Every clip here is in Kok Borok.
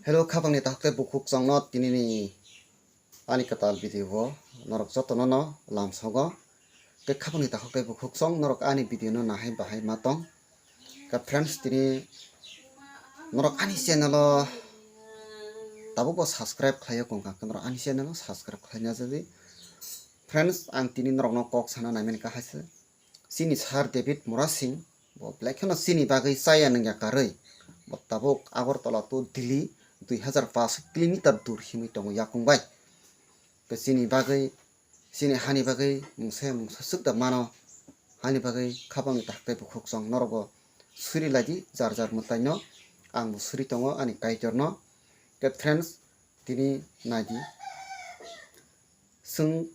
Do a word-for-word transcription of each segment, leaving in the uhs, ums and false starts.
Hello, khapangni takhuk tei bukhuk chwngno tinini ani kwtal video o norok jotono no lamsogo. Tei khapangni takhuk tei bukhuk chwng norok ani video no nahai bahai ma tong. Ka friends, tini norok ani channel o tabukbo subscribe khlai ya kong kha, norok ani channel o subscribe khlai na jadi. Friends, ang tini norokno kok sana naimani kahaisa. Chini Sir David Murasing, bo belai kheno chini bagwi chaya nungya karwi. Bo tabuk Agartala to Delhi dui hazar paanch kilometer dur himwi tongo yakung bai. Tei chini bagwi, chini hani bagwi mungsa mungsa swk da mano. Hani bagwi khapangni takhuk tei bukhuk chwng norokbo suri lai di, jar jar mwtaino. Ang bo suri tongo ani Kaitorno. Tei friends, tini nai di. Chwng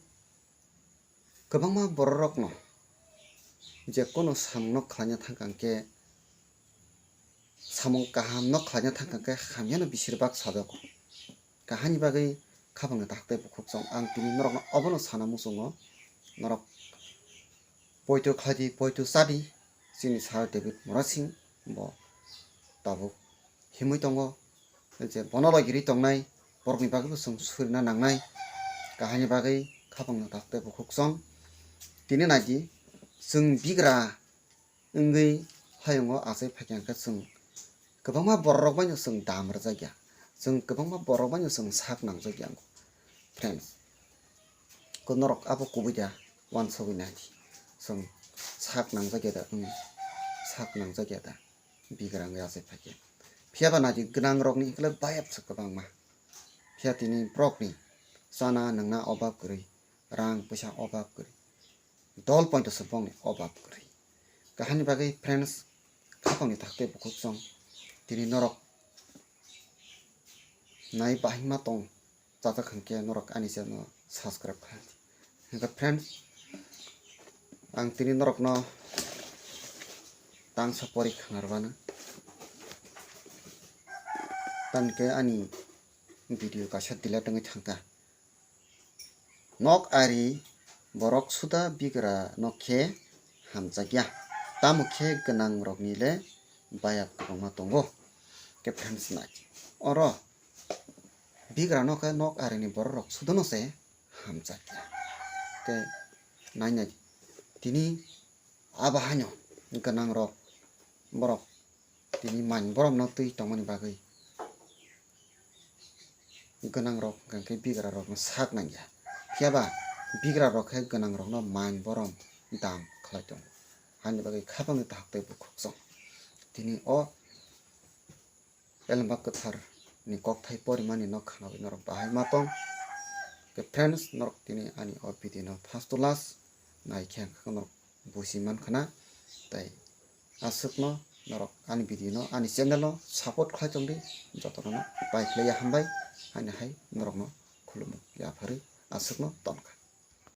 kwbangma bororokno je kono samungno khlaina thangkha hwnkhe, samung kahamno khlaina thangkha hwnkhe hamyano besir bak sajago. Kahani bagwi khapangni takhuk tei bukhuk chwng ang tini norokno obono sana muchungo, norok poito khlai di, poito cha di, chini Sir David Murasing bo tabuk himwi tongo, je bono logirwi tongnai borokni bagwibo chwng surina nangnai. Kahani bagwi khapangni takhuk tei bukhuk chwng tini nai di, chwng bigra wngwi hayungo achai phaikha hwnkhe chwng kwbangma bororok baino chwng dam rwjakya, chwng kwbangma borok baino chwng sak nangjakya wngkha. Friends, ko norok abo kubui da, uansugwi nai di, chwng sak nangjakya da, wng sak nangjakya da, bigra wngwi achai phaikha. Phiya ba nai di, gwnangrokni hwnkhe bayapsa kwbangma. Phiya tini borokni chana nwngna obab kwrwi, rang puisa obab kwrwi, dol poito se bongni obab kwrwi. Kahani bagwi friends, khapangni takhuk tei bukhuk chwng tini norok nai bahima tong chajak hwnkhe norok ani channel subscribe khlai di. Hwnkhe friends, ang tini norokno tangsa pori khwnarwano, tamni khe ani video kaisa delete wngwi thangkha. Nok ari borok suda bigra no khe hamjakya, tamo khe gwnang rokni le baya kwbangma tongo. Khe friends nai, oro bigra no khe nok ari ni borok rok suda no se hamjakya. Khe nai nai tini abo haino gwnang rok borok tini man borom no twi tongmani bagwi gwnang rok hwnkhe bigra rok no sak nangya, phiya ba bigra rok khe gwnang rok no man borom dam khlai tongo. Hani bagwi khapangni takhuk tei bukhuk chwng tini o Elembak Kwthar ni kokthai porimani no khwnagwi norok bahai ma tong. Khe friends, norok tini ani o video no first to last nai khe ang khe norok buji man khna. Tai aswkno norok ani video no, ani channel no support khlai tong di, jotono no pai khlai ya hambai, ani hai norok no khulumung yapharwi aswkno ton kha.